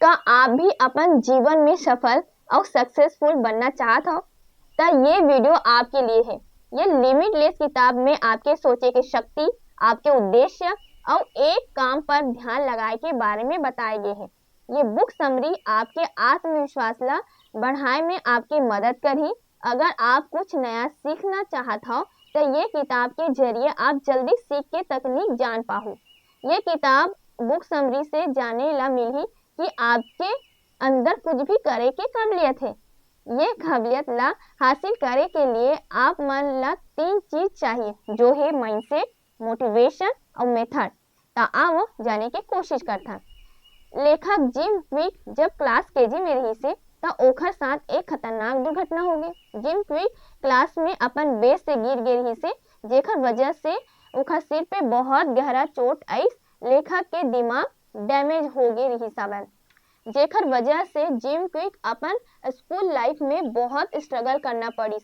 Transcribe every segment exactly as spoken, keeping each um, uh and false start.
का आप भी अपन जीवन में सफल और सक्सेसफुल बनना चाहत हो, त ये वीडियो आपके लिए है। ये लिमिटलेस किताब में आपके सोचे के शक्ति, आपके उद्देश्य और एक काम पर ध्यान लगाए के बारे में बताए गए हैं। ये बुक समरी आपके आत्मविश्वास ला बढ़ाए में आपकी मदद करही। अगर आप कुछ नया सीखना चाहत हो, तो ये किताब के जरिए आप जल्दी सीख के तकनीक जान पाहू। ये किताब बुक समरी से जाने ला मिलही कि आपके अंदर कुछ भी करे के काबिलियत है। ये काबिलियत ला हासिल करे के लिए आप मन ला तीन चीज चाहिए, जो है माइंडसेट, मोटिवेशन और मेथड। त आओ जाने के कोशिश करथन। लेखक जिम क्विक जब क्लास केजी में रहिस हे, त ओखर साथ एक खतरनाक दुर्घटना हो गई। जिम क्विक क्लास में अपन बेस से गिर गे रहिस हे, जेखर वजह से ओखर सिर पे बहुत गहरा चोट आइस। लेखक के दिमाग डैमेज हो गे रहिस हवय, जेखर वजह से जिम क्विक अपन स्कूल लाइफ में बहुत स्ट्रगल करना पड़िस।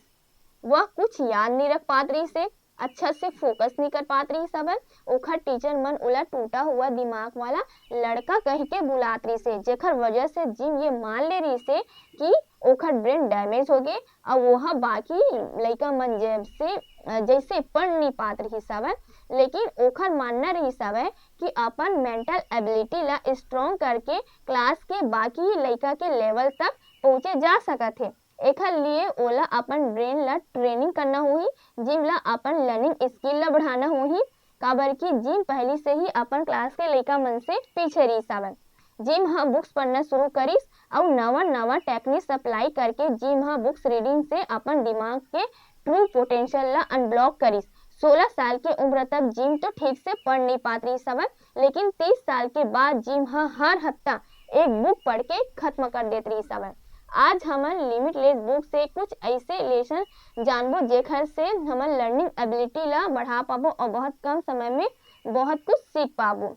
वह कुछ याद नहीं रख पात रहिस हे, अच्छा से फोकस नहीं कर पात रहिस हवय। ओखर टीचर मन ओला टूटा हुआ दिमाग वाला लड़का कह के बुलात रहिस हे, जेखर वजह से जिम ये मान ले रहिस हे कि ओखर ब्रेन डैमेज हो गे, और वह बाकी लइका मन जैसे, जैसे पढ़ नहीं पात रहिस हवय। लेकिन ओखर मानना रहिस हवय कि अपन मेंटल एबिलिटी ला स्ट्रॉन्ग करके क्लास के बाकी लइका के लेवल तक पहुँचे जा सकत हे। एखर लिए ओला अपन ब्रेन ला ट्रेनिंग करना होही, जिम ला अपन लर्निंग स्किल ला बढ़ाना होही, काबर कि जिम पहली से ही अपन क्लास के लइका मन से पीछे रहिस हवय। जिम ह बुक्स पढ़ना शुरू करिस अउ नवा-नवा टेक्निक्स अप्लाई करके जिम ह बुक्स रीडिंग से अपन दिमाग के ट्रू पोटेंशियल ला अनब्लॉक करिस। सोलह साल के उम्र तक जिम तो ठीक से पढ़ नहीं पात रहिस हवय, लेकिन तीस साल के बाद जिम ह हर हफ्ता एक बुक पढ़ के खत्म कर देत रहिस हवय। आज हमन लिमिटलेस बुक से कुछ ऐसे लेसन जानबो, जेखर से हमन लर्निंग एबिलिटी ला बढ़ा पाबो और बहुत कम समय में बहुत कुछ सीख पाबो।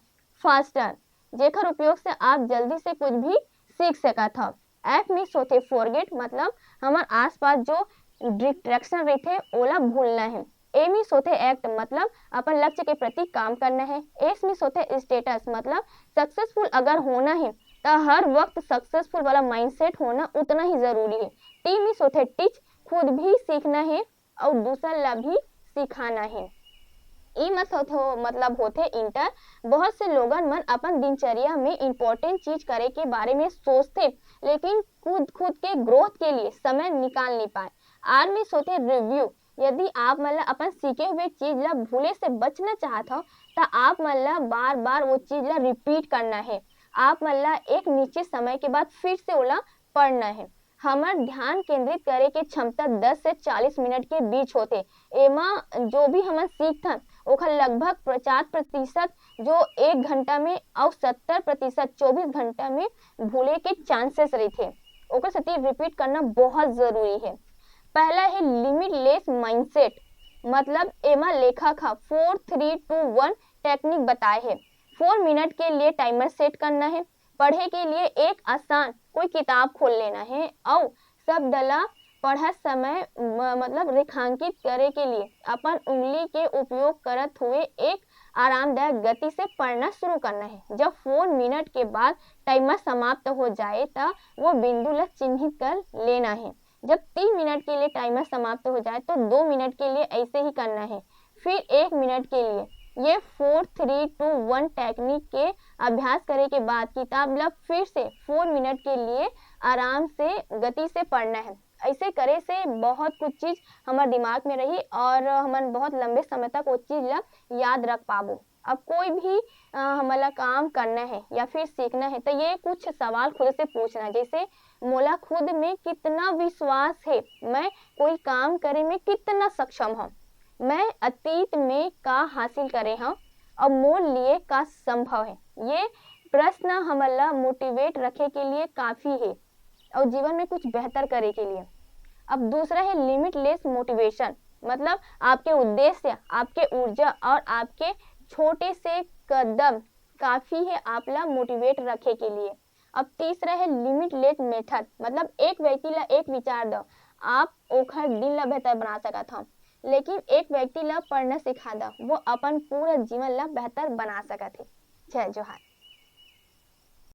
फास्टर, जेखर उपयोग से आप जल्दी से कुछ भी सीख सकत हव। एफ मिस होथे फॉरगेट, मतलब हमर आसपास जो डिस्ट्रैक्शन रहिथे ओला भूलना है। ए मिस होथे एक्ट, मतलब अपन लक्ष्य के प्रति काम करना है। एस मिस होथे स्टेटस, मतलब सक्सेसफुल अगर होना है त हर वक्त सक्सेसफुल वाला माइंडसेट होना उतना ही जरूरी है। टी मिस होथे टीच, खुद भी सीखना है और दूसर ला भी सिखाना है। ई मत होथे, मतलब होथे इंटर। बहुत से लोगन मन अपन दिनचर्या में इम्पोर्टेंट चीज करे के बारे में सोचथे, लेकिन खुद खुद के ग्रोथ के लिए समय निकाल नहीं पाए। आर मिस होथे रिव्यू, यदि आप मन ला अपन सीखे हुए चीज ला भूले से बचना चाहत हो, त आप मन ला बार बार वो चीज ला रिपीट करना है। आप मन ला एक निश्चित समय के बाद फिर से ओला पढ़ना है। हमर ध्यान केंद्रित करे के क्षमता दस से चालीस मिनट के बीच होथे। एमा जो भी हमन सीखथन, ओखर लगभग पचास प्रतिशत जो एक घंटा में अउ सत्तर प्रतिशत चौबीस घंटा में भूले के चांसेस रहिथे। ओकर सेती रिपीट करना बहुत जरूरी है। पहला है लिमिटलेस माइंडसेट, मतलब एमा लेखक ह four three two one technique बताए है। फ़ोर मिनट के लिए टाइमर सेट करना है। पढ़े के लिए एक आसान कोई किताब खोल लेना है और शब्द ला पढ़त समय म-, मतलब रेखांकित करे के लिए अपन उंगली के उपयोग करत हुए एक आरामदायक गति से पढ़ना शुरू करना है। जब फ़ोर मिनट के बाद टाइमर समाप्त हो जाए, त वो बिंदु ला चिन्हित कर लेना है। जब तीन मिनट के लिए टाइमर समाप्त हो जाए, तो दो मिनट के लिए ऐसे ही करना है, फिर एक मिनट के लिए। ये four three two one technique के अभ्यास करे के बाद किताब ला फिर से फ़ोर मिनट के लिए आराम से, गति से पढ़ना है। ऐसे करे से बहुत कुछ चीज हमर दिमाग में रही और हमन बहुत लंबे समय तक वो चीज ला याद रख पाबो। अब कोई भी, अ, हमन ला काम करना है या फिर सीखना है, तो ये कुछ सवाल खुद से पूछना, जैसे, "मोला खुद में कितना विश्वास है? मैं कोई काम करे में कितना सक्षम हूँ? मैं अतीत में का हासिल करे हूँ और मोर लिए का संभव है?" ये प्रश्न हमन ला मोटिवेट रखे के लिए काफी है और जीवन में कुछ बेहतर करे के लिए। अब दूसरा है लिमिटलेस मोटिवेशन, मतलब आपके उद्देश्य, आपके ऊर्जा और आपके छोटे से कदम काफी है आप ला मोटिवेट रखे के लिए। अब तीसरा है लिमिटलेस मेथड, मतलब एक व्यक्ति ला एक विचार दो, आप ओखर दिन ला बेहतर बना सकत हो, लेकिन एक व्यक्ति ला पढ़ना सिखा दो, वो अपन पूरा जीवन ला बेहतर बना सकत है। जय जोहार।